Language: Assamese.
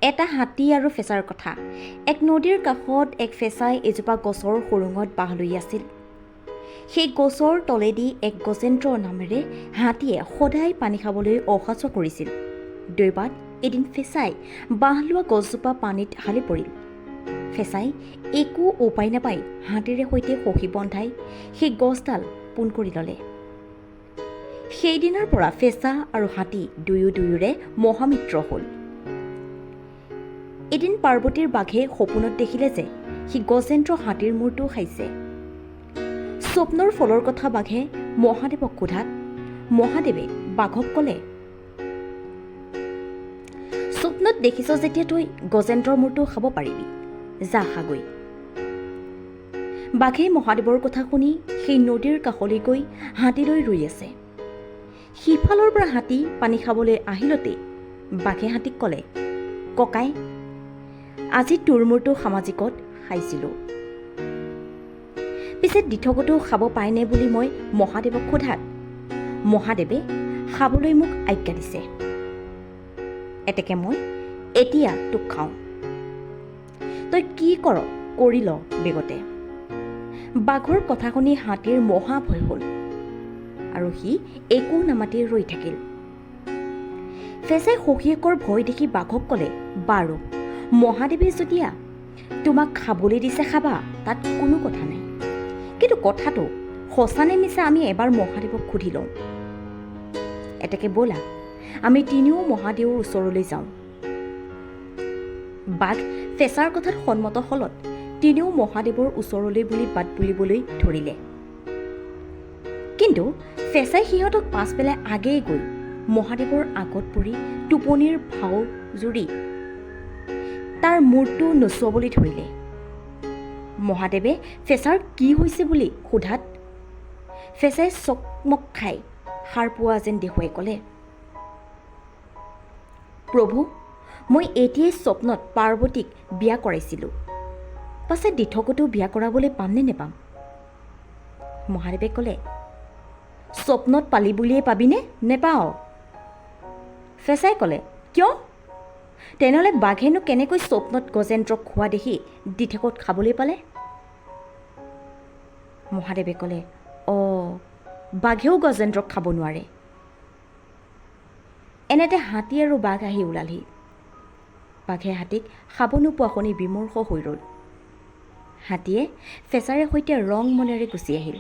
এটা হাতী আৰু ফেঁচাৰ কথা। এক নদীৰ কাষত এক ফেঁচাই এজোপা গছৰ সুৰুঙত বাহ লৈ আছিল। সেই গছৰ তলেদি এক গজেন্দ্ৰ নামেৰে হাতীয়ে সদায় পানী খাবলৈ অহা যোৱা কৰিছিল। দৈবাত এদিন ফেঁচাই বাহ লোৱা গছজোপা পানীত হালি পৰিল। ফেঁচাই একো উপায় নাপাই হাতীৰে সৈতে সখী বন্ধাই সেই গছডাল পোন কৰি ল'লে। সেইদিনাৰ পৰা ফেঁচা আৰু হাতী দুয়ো দুয়োৰে মহামিত্ৰ হ'ল। এদিন পাৰ্বতীৰ বাঘে সপোনত দেখিলে যে সি গজেন্দ্ৰ হাতীৰ মূৰটো খাইছে। স্বপ্নৰ ফলৰ কথা বাঘে মহাদেৱক সোধাত মহাদেৱে বাঘক ক'লে, স্বপ্নত দেখিছ যেতিয়া তই গজেন্দ্ৰৰ মূৰটো খাব পাৰিবি, যা খাগৈ। বাঘে মহাদেৱৰ কথা শুনি সেই নদীৰ কাষলৈ গৈ হাতীলৈ ৰৈ আছে। সিফালৰ পৰা হাতী পানী খাবলৈ আহিলতে বাঘে হাতীক ক'লে, ককাই, আজি তোৰ মূৰটো সামাজিকত খাইছিলোঁ, পিছে দিঠকতো খাব পায়নে বুলি মই মহাদেৱক সোধাত মহাদেৱে খাবলৈ মোক আজ্ঞা দিছে। এতেকে মই এতিয়া তোক খাওঁ, তই কি কৰ কৰি ল বেগতে। বাঘৰ কথা শুনি হাতীৰ মহা ভয় হ'ল আৰু সি একো নামাতি ৰৈ থাকিল। ফেঁচাই সখীয়েকৰ ভয় দেখি বাঘক ক'লে, বাৰু মহাদেৱে যেতিয়া তোমাক খাবলৈ দিছে খাবা, তাত কোনো কথা নাই, কিন্তু কথাটো সঁচা নে মিছা আমি এবাৰ মহাদেৱক সুধি লওঁ। এতেকে ব'লা আমি তিনিও মহাদেৱৰ ওচৰলৈ যাওঁ। বাঘ ফেঁচাৰ কথাত সন্মত হ'লত তিনিও মহাদেৱৰ ওচৰলৈ বুলি বাট বুলিবলৈ ধৰিলে। কিন্তু ফেঁচাই সিহঁতক পাছ পেলাই আগেয়ে গৈ মহাদেৱৰ আগত পৰি টোপনিৰ ভাও জুৰি তাৰ মূৰটো নচুৱাবলৈ ধৰিলে। মহাদেৱে ফেঁচাৰ কি হৈছে বুলি সোধাত ফেঁচাই চকমক খাই সাৰ পোৱা যেন দেখুৱাই ক'লে, প্ৰভু, মই এতিয়াই স্বপ্নত পাৰ্বতীক বিয়া কৰাইছিলোঁ, পাছে দিঠকতো বিয়া কৰাবলৈ পামনে নেপাম? মহাদেৱে ক'লে, স্বপ্নত পালি বুলিয়ে পাবিনে? নেপাৱ। ফেঁচাই ক'লে, কিয়? তেনেহ'লে বাঘেনো কেনেকৈ স্বপ্নত গজেন্দ্ৰক খোৱা দেখি দিঠকত খাবলৈ পালে? মহাদেৱে ক'লে, অঁ, বাঘেও গজেন্দ্ৰক খাব নোৱাৰে। এনেতে হাতী আৰু বাঘ আহি ওলালহি। বাঘে হাতীক খাব নোপোৱা শুনি বিমৰ্ষ হৈ ৰ'ল। হাতীয়ে ফেঁচাৰে সৈতে ৰং মনেৰে গুচি আহিল।